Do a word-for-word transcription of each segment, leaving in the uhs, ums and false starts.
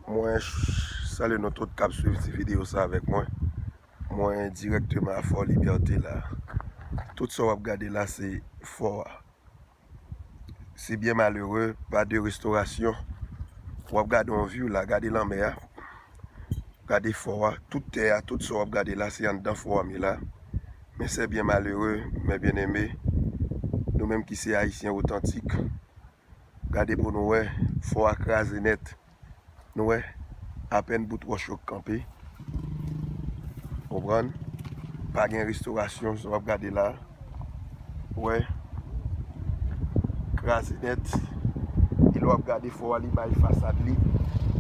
Mwen ch-, salye nou tout k ap swiv ti videyo sa avèk mwen. Mwen dirèkteman a Fò Libète la. Tout sa w ap gade la se fò a. Se byen malere, pa de restorasyon. W ap gade yon view la, gade lanmè a. Gade fò a, tout tè a, tout sa w ap gade la, se anndan fò a m ye la. Men se byen malere, men byeneme, nou menm ki se Ayisyen otantik, gade pou nou wè, fò a kraze nèt. Nou wè, apèn bout wòch yo k kanpe. Konprann? Pa gen restorasyon, sa w ap gade la. Wè. Kraze nèt. E lè w ap gade fò a, li bay fasad li.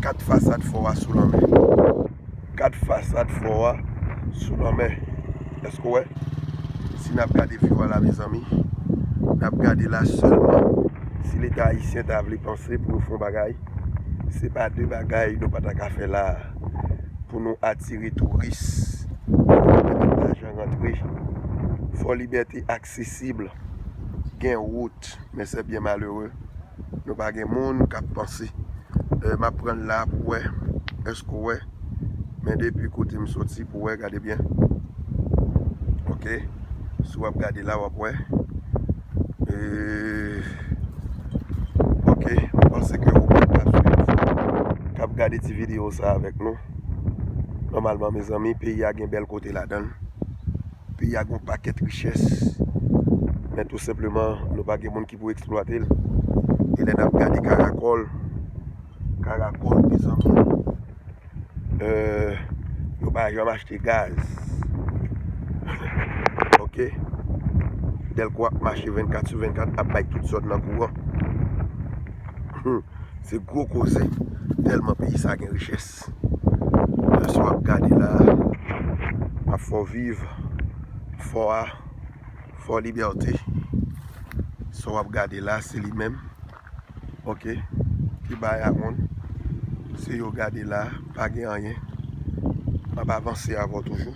Kat fasad fò a sou lanmè. Kat fasad fò a sou lanmè. Èske w wè? Si n ap gade view a la, mezanmi, n ap gade la sèlman. Si Leta ayisyen ta vle panse pou yo fè yon bagay, se pa de bagay nou pa ta ka fè la a. Pou nou atire touris, pou nou mete lajan rantre. Fò Libète aksesib, gen wout, men se byen malere. Nou pa gen moun k ap panse. Eh, m ap pran l la pou wè. Èske w wè? Men depi kote m soti pou wè, gade byen. Ok. Si w ap gade la, w ap wè. Eh, ok. M panse ke ou menm k ap swiv, k ap gade ti videyo sa avèk nou. Nòmalman, mezanmi, peyi a gen bèl kote ladan l. Peyi a gen yon pakèt richès. Men tou senpleman, nou pa gen moun ki pou eksplwate l. E lè n ap gade Karakòl, Karakòl, mezanmi, eh, yo pa janm achte gaz. Ok? Dèlko ap mache vennkat sou vennkat, ap bay tout zòn nan kouran. Se gwo koze, tèlman peyi sa gen richès. Sa w ap gade la, ap fè w viv fò a, Fò Libète. Sa w ap gade la, se li menm. Ok. Ki bay a moun. Se yo gade la, pa gen anyen. M ap avanse avè w toujou.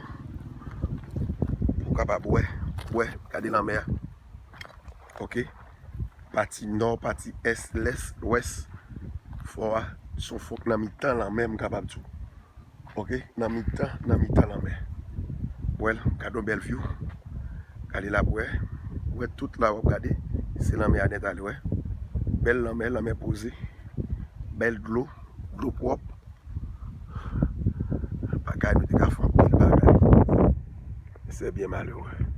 Pou w kapab wè. Wè, gade lanmè a. Ok. Pati nò, pati ès, lès, lwès. Fò a, se yon fò k nan mitan lanmè, m kapab di w. Ok, nan mitan, nan mitan lanmè. Wè l, gade yon bèl view. Gade la pou wè. Wè tout la w ap gade, se lanmè a nèt ale, wè. Bèl lanmè, lanmè poze. Bèl dlo, dlo pwòp. Bagay, nou te ka fè anpil bagay. Se byen malere.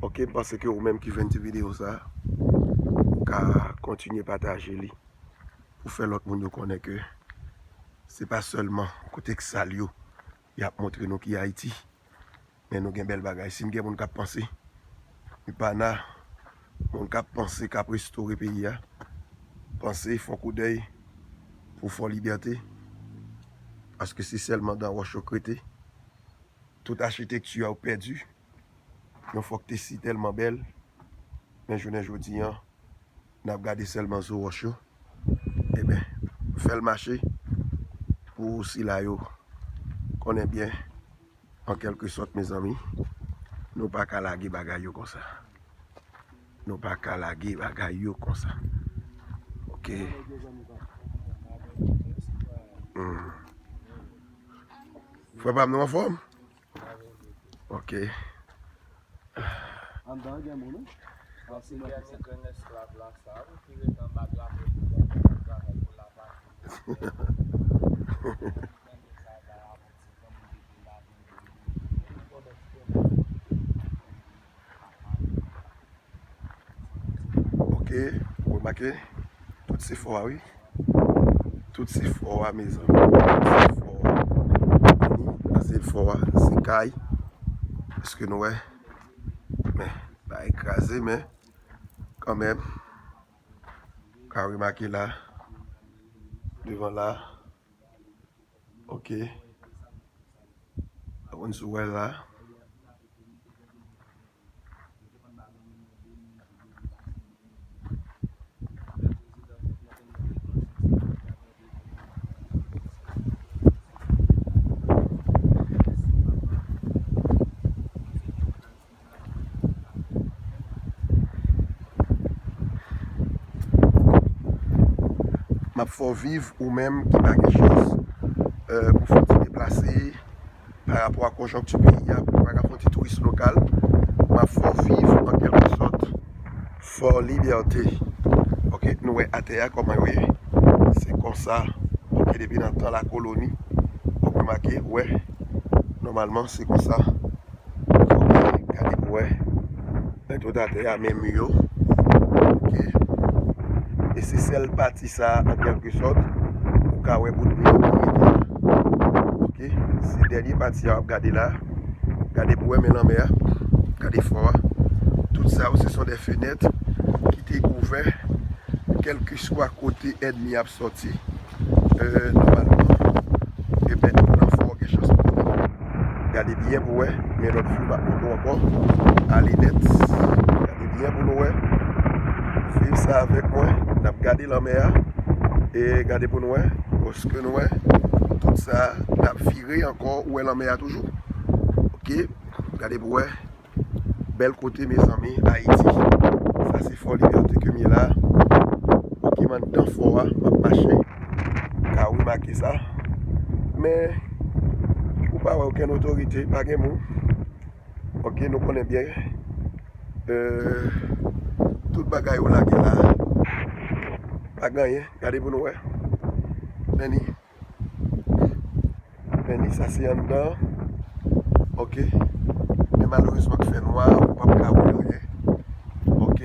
Ok, m panse ke ou menm ki jwenn ti videyo sa, ou ka kontinye pataje li pou fè lòt moun yo konnen ke se pa sèlman kote k sal yo y ap montre nou ki Ayiti, men nou gen bèl bagay. Si n gen moun k ap panse, Ipana, moun k ap panse, k ap restore peyi a, panse, fè yon koudèy pou Fò Libète, paske se sèlman dan wòch yo k rete. Tout achitekti a yo pèdi. Yon fò k te si tèlman bèl, men jounen jodi a, n ap gade sèlman zo wòch yo. Ebyen, fè l mache pou sila yo konnen byen, an kèlke sòt, mezanmi, nou pa ka lage bagay yo konsa. Nou pa ka lage bagay yo konsa. Ok. Hmm. Frè pa m, nou anfòm? Ok. Anndan an gen moun, wi. Paske gen yon grenn esklav la, sa, wi, ki ret anba drapo li, ki ap travay pou lapatri. Ok, ou remake, tout se fò a, wi. Tout se fò a, mezanmi. Tout se fò a. Sa se fò a, se kay. Èske nou wè? Men, bagay kraze, men kanmenm. Ka remake la. Devan la. Ok. Avann sou wè la. M ap fè w viv ou menm ki pa gen chans, euh, pou fè w ti deplase pa rapò a konjonkti peyi a, pou w pa ka fè w ti touris lokal. M ap fè w viv an kèlke sòt Fò Libète. Ok, nou wè atè a kòman yo ye. Se konsa. Ok, depi nan tan lakoloni. Ok, remake, wè. Nòmalman, se konsa. Ok, gade pou wè. Nan tout atè a, menm yo. Ok. E se sèl pati sa a, an kèlke sòt, ou ka wè bout mi yo ki rete a. Ok. Se dènye pati a w ap gade la. Gade pou wè, men lanmè a. Gade fò a. Tout sa yo, se son de fenèt ki te ouvè, kèlkeswa kote ènmi ap sòti. Euh, nòmalman, e bèt pou nan fò gen chans pou gade byen pou wè, men lòt jou m ap montre w ankò. Ale nèt. Gade byen pou nou wè. Swiv sa avèk mwen. N ap gade lanmè a. E gade pou nou wè. Paske nou wè, tout sa, n ap vire ankò. Ou wè lanmè a toujou. Ok. Gade pou wè. Bèl kote, mezanmi, Ayiti. Sa se Fò Libète ke m ye la. Ok, m anndan fò a, m ap mache. Ou ka remake sa. Men, ou pa wè okenn otorite, pa gen moun. Ok, nou konnen byen. Euh, tout bagay yo lage la. Pa gen anyen. Gade pou nou wè. Men ni. Men ni sa se anndan. Ok. Men malerezman k fè nwa, ou p ap ka wè anyen. Ok.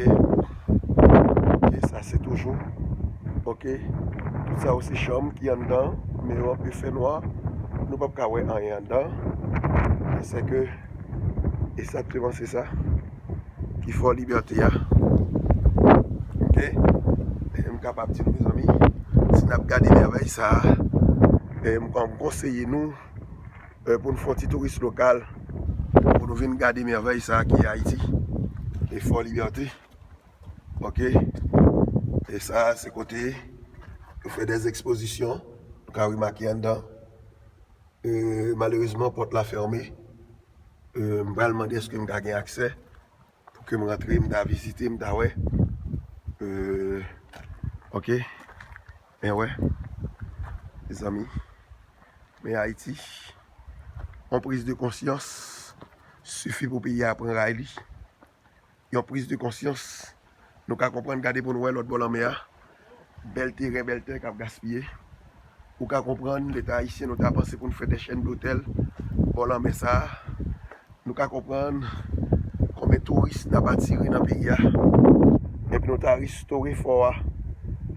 Ok, sa se toujou. Ok. Tout sa yo se chanm ki anndan. Men yo anpe fè nwa. Nou p ap ka wè anyen anndan. Men se ke egzakteman se sa ki Fò Libète a. Ok. E m kapab di nou, mezanmi, si n ap gade mèvèy sa a, e m, m konseye nou, e, pou n fè yon ti touris lokal, pou nou vin gade mèvèy sa a ki Ayiti, e Fò Libète. Ok. E sa a, se kote yo fè de ekspozisyon. Ou ka remake anndan. E, malerezman, pòt la fèmen. E, m pral mande èske m ka gen aksè pou ke m rantre, m ta vizite, m ta wè. E, ok. Men wè, mezanmi. Men Ayiti, yon priz de konsyans sifi pou peyi a pran ray li. Yon priz de konsyans. Nou ka konprann, gade pou n wè lòt bò lanmè a. Bèl teren, bèl tè k ap gaspiye. Ou ka konprann, Leta ayisyen, nou ta panse pou n fè de chèn dotèl bò lanmè sa a. Nou ka konprann konbyen touris n ap atire nan peyi a. Epi nou ta restore fò a.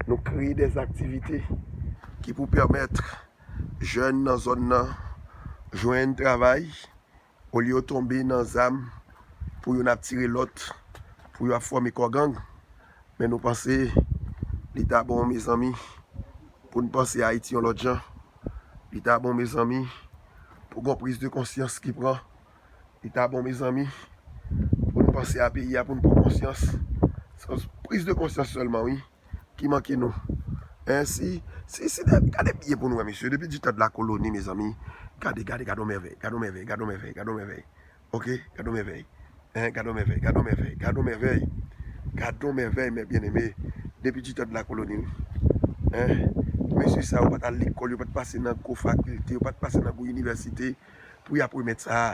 Nou kreye de aktivite ki pou pèmèt jèn nan zòn nan jwenn travay. Olye yo tonbe nan zam pou youn ap tire lòt, pou yo ap fòme kò gang. Men nou panse li ta bon, mezanmi, pou n panse Ayiti yon lòt jan. Li ta bon, mezanmi, pou gon priz de konsyans ki pran. Li ta bon, mezanmi, pou n panse a peyi a, pou n pran konsyans. Se yon priz de konsyans sèlman, wi. Ki manke nou. Hein, si, si, si, gade byen pou nou wè, mesye. Depi ditan de la koloni, mezanmi. Gade, gade, gade yon mèvèy, gade yon mèvèy, gade yon mèvèy, gade yon mèvèy. Ok, gade yon mèvèy. Hein, gade yon mèvèy, gade yon mèvèy, gade yon mèvèy. Gade yon mèvèy, mes bien-aimés. Depi ditan de la koloni, wi. Hein, mesye sa yo pa t al lekòl, yo pa t pase nan gwo fakilte, yo pa t pase nan gwo inivèsite pou y ap remèt sa a.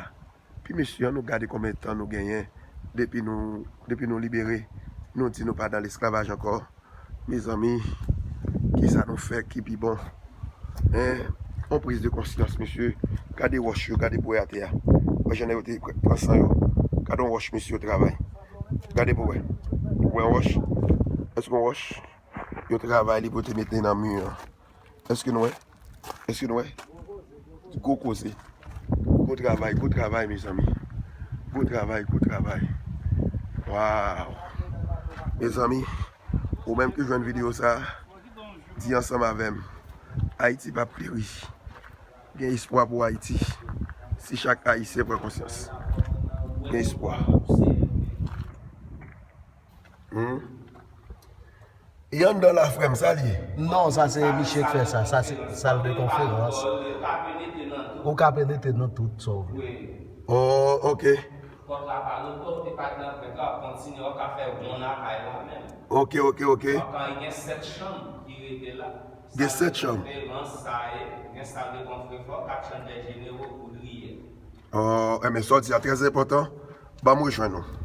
Pi mesye, ann nou gade konbyen tan nou genyen depi nou, depi nou libere. Nou di nou pa nan lesklavaj ankò. Mezanmi, kisa nou fè ki pi bon? Hein? Yon priz de konsyans, mesye. Gade wòch yo, gade bwè atè a. Wè jan nèg yo te pran san yo. Gade yon wòch, mesye, yo travay. Gade pou wè. Ou wè yon wòch? Èske yon wòch? Yo travay li pou te mete nan mi an. Èske nou wè? Èske nou wè? Gwo koze. Gwo travay, gwo travay, mezanmi. Gwo travay, gwo travay. Waw. Mezanmi, ou menm ki jwenn videyo sa, di ansanm avè m, Ayiti p ap peri. Gen espwa pou Ayiti. Si chak Ayisyen pran konsyans. Gen espwa. Hmm? E anndan la, frè m, sa l ye? Non, sa se misye k fè sa. Sa se sal de konferans. Ou ka penetre nan tout sa w vle. Oh, ok. Yo pa t nan pwent la, w ap kontinye, w ap ka fè wonn lakay la menm. Ok, ok, ok. W ap ka gen sèt chanm ki rete la. Gen sèt chanm. Konferans sa ye, gen sal de konferans, kat chanm dè jenero, koudriye. Oh, enben, sa w di a trè enpòtan. Ban m rejwenn ou.